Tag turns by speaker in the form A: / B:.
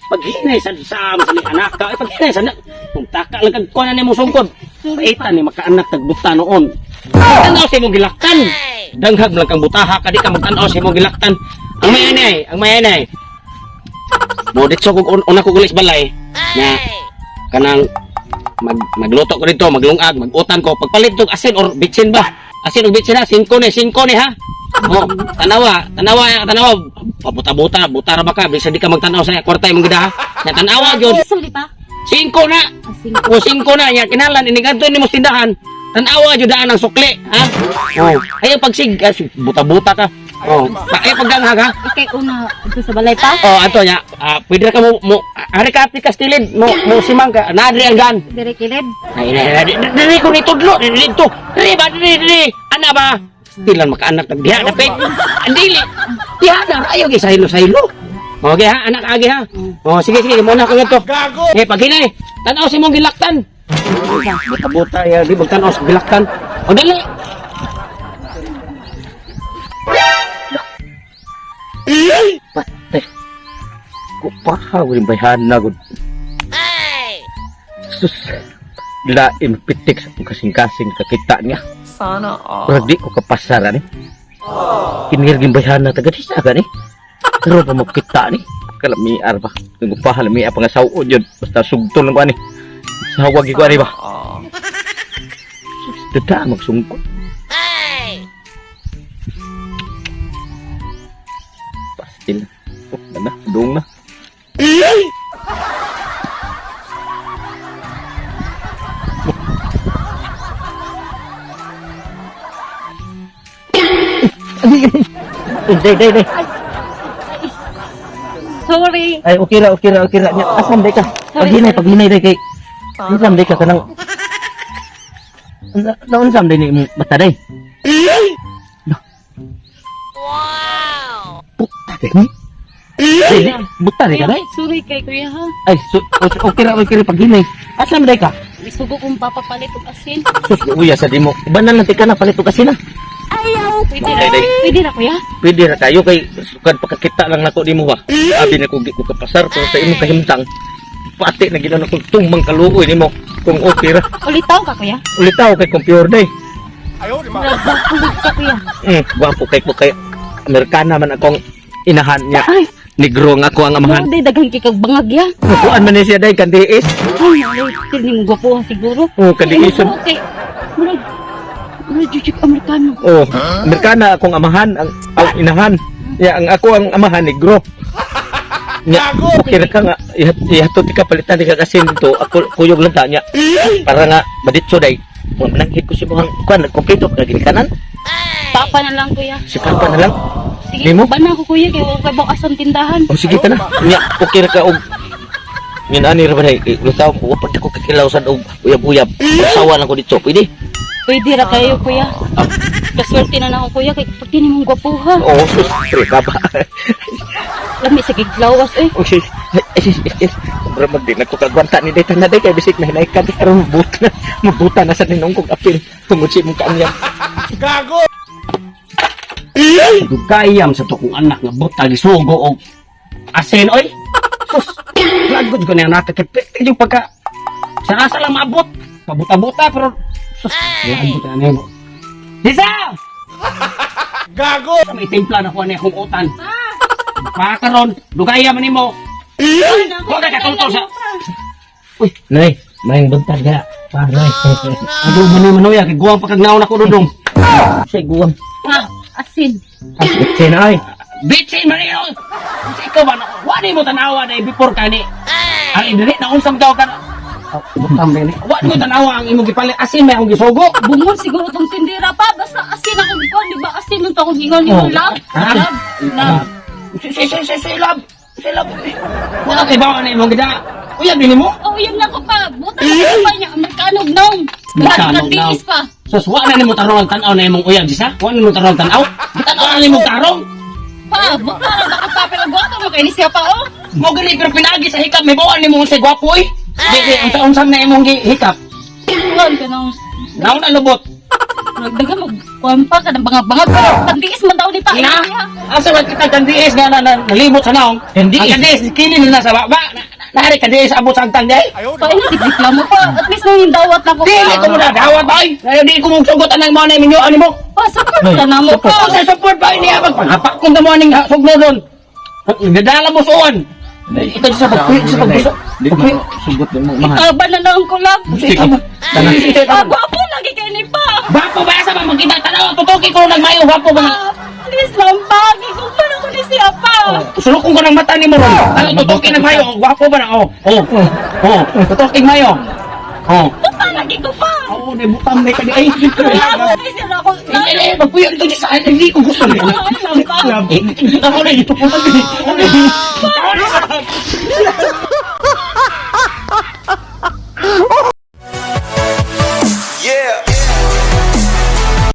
A: Paghinay sa sa ni anak ka, ay paghinay sa na. Kung taka lang kag kuha na nimo sungkod. Paitan ni makaanak tagbuta noon. Tanaw sa imong gilaktan. Danghag lang kang butaha ka di ka magtan-aw sa imong gilaktan. Ang may anay, ang may anay. Mo ditso kog una ko gulis balay na kanang magluto ko dito, maglungag, magutan ko. Pagpalit og asin or bitsin ba? Asin og bitsin ha, 5 ni, 5 ni ha. Oh, tanawa, tanawa, tanawa. Pabuta-buta, buta ra ba ka? Bisa di ka magtanaw sa kwarta imong gida ha. Nya tanawa gyud.
B: Sorry pa.
A: 5 na.
B: Asin.
A: O 5 na nya kinahanglan inigadto nimo sa tindahan. Tanawa jud daan ang sukli, ha? Oh, ayaw pagsig, buta-buta ka. Oh, ayaw pagdanghag ha.
B: Ikay una dito sa balay pa.
A: Oh, ato nya, pwede ra ka mo ari ka pikas kilid, mo simang ka, naadri ang gan.
B: Dire kilid.
A: Ay, ay, ay, diri ko nitudlo, diri dito. Diri ba, diri, diri. Ana ba? Stilan makaanak nag diha dapit. Dili. Diha na ayaw gyud sa hilo sa hilo. Okay ha, anak agi ha. Oh, sige sige, mo na ka ngadto. Gago. Eh paghinay, tan-aw si mong gilaktan. Buta-buta ya, di magtan-aw sa gilaktan. O dali.
C: Patay. Kupaha ko yung bayhana ko. Sus. Lain pitik sa akong kasing-kasing kakita niya.
D: Sana all.
C: Pero di ko kapasaran eh. Kinirging bayhana taga di sa ni. Pero pa mo kita ni. Kalamiar ba. Kung upaha lamia pa nga sawon yun. Basta sugtol lang ko ani. Sawag ko ani ba.
D: All.
C: Sus, dada magsungkot. Pastil. Oh, na, dong na. Day, day, day.
B: Sorry.
C: Ay, okay ra, okay ra, okay ra. Nya, asam day ka. Paghinay, paghinay day kay. Unsam day ka kanang. Na unsam day ni imong mata day. Wow. Puta day ni. Day, di, buta day ka day.
B: Sorry kay kuya ha.
C: Ay, so, okay ra, okay ra paghinay. Asam day ka.
B: Isugo kong papapalit og asin.
C: Sus, uya sa dimo. Uban na lang tika na palit og asin ah.
B: Ayaw. Pwede ra.
C: Day, day.
B: Pwede ra kuya.
C: Pwede ra kayo kay sukad pakakita lang nako nimo ba. Abi na ko di ko kapasar pero sa imong kahimtang. Pati na ginan ako tumang kaluoy nimo kung okay ra.
B: Ulitaw ka kuya.
C: Ulitaw kay computer day.
B: Murag gwapo ka kuya.
C: Gwapo kay ko kay Amerikana man akong inahan niya.
B: Ay,
C: Negro nga ako ang
B: mo
C: amahan.
B: day daghan kay kag bangag ya.
C: Kuan man ni siya day kandiis.
B: Ay, ay, ni mo gwapo ha, siguro.
C: Oh, kandiison.
B: Okay. Murag murag jud Amerikano.
C: Oh, Amerikana akong amahan ang inahan. Ya, ang ako ang amahan negro. Nya, okay ra ka nga ihatod ka palitan di ka kasi dito ako kuyog lang ta nya. Para nga maditso day. Wa mananghid ko si buhang kuan nagkompleto ka ginikanan.
B: Papa na lang kuya.
C: Si papa na lang.
B: Sige,
C: Nimo?
B: ba na ako kuya kay wa kay bukas ang tindahan.
C: O sige ta na. Nya, okay ra ka og Yan ani ra ba day? Lutaw ko wa ko kakilaw sad og uyab-uyab. Sawa lang ko dito. Pwede.
B: Pwede ra kayo kuya. Kaswerte na na ako kuya kay pag di mong gwapo ha.
C: Oo, sus, pre ka ba?
B: Lami sa giglawas eh.
C: Okay. Ay, ay, ay, ay. Sobra magdi na ko kagwanta ni day na day kay bisik na hinay ka di karon mabuta na mabuta na sa ninong kog apil tungod sa imong kaanyam.
A: Dugayam sa to kong anak nga buta gisugo og asin oy. Sus, lagod ko na anak kay pwede yung pagka sa asa lang maabot. Pabuta-buta pero sus, lagod na nimo. Lisa! Gago! May timpla na ko ani akong utan. Pakaron, dugayam nimo. Huwag ka katultol sa
C: Uy, nay, maayong buntag ga. Pa, nay.
A: Ano man ni manuya kay guwang pagkagnaon ako dudong.
C: Say guwang.
B: Ah, asin.
C: Bitsin ay.
A: Bitsin man niyo. Ikaw ba na? Wa ni mo tanawa na before kani. Ay dili na unsam daw ka. Butang ni. Wa ni mo tanawa ang imong gipalit asin may akong gisugo.
B: Bungol siguro tong tindira pa. Basta asin akong gingon, di ba? Asin nung akong gingon yung
A: Oh.
B: love.
A: Ha?
B: Love. Love.
A: Si si si si si love. Si love. Wala kay bawa na imong gida. Uyab din mo.
B: Oh, yun na ko pa. Buta na ko pa niya. Amerikano nong.
A: Amerikano
B: Lahat
A: now.
B: pa.
A: Sus wa na nimo tarong ang tan-aw na imong uyab sa. Wa na nimo tarong tan-aw. Tan-aw na nimong tarong.
B: Pa, buta na ko pa. Pero buta mo kay ni siya pa, oh.
A: Mo gani pero pinagi sa hikap may bawa nimo unsay gwapo oy. Di di unsa unsam na imong gi hikap.
B: Buwan ka nung
A: Naon na lubot.
B: Nagdaga mag kuan pa ka ng bangag-bangag. Kandiis man daw ni pa.
A: Na? Asa man kita kandiis nga na, nalimot sa naong?
C: Kandiis?
A: Ang kandiis, kini na sa baba. Nari kandiis abot sa agtang day.
B: Pa ina reklamo pa. At least nang dawat na ko.
A: Dili ko mo na dawat ay. Di ko mo sugot anang mo na minyo ani mo.
B: Pa support ka na mo
A: Support
B: pa.
A: sa support ba niya magpanghapak kung mo aning sugno doon. Nadala mo suon. Ito sa pagpuyo sa pagpuso.
C: Di mo sugot di mo mahal.
B: Ikaw na lang ko lang.
C: Sige.
A: Sige.
B: Ah, gwapo lagi kay ni pa.
A: Bapo ba sa mga magkita tanaw tutuki ko nagmayo gwapo ba.
B: Ah, please lang pa. Gigugman ako ni siya pa.
A: Sulok ko ng mata ni mo ron. Ano tutuki ng mayo, gwapo ba na? Oh. Oh. Oh, tutuki mayo. Oh.
B: Puta lagi ko pa.
A: Oo, oh, nabutam na kani ay.
B: Reklamo ni siya ako.
A: Eh, eh, magpuyo dito sa hindi ko gusto.
B: Ay, lang pa.
A: Eh, ako na ito po.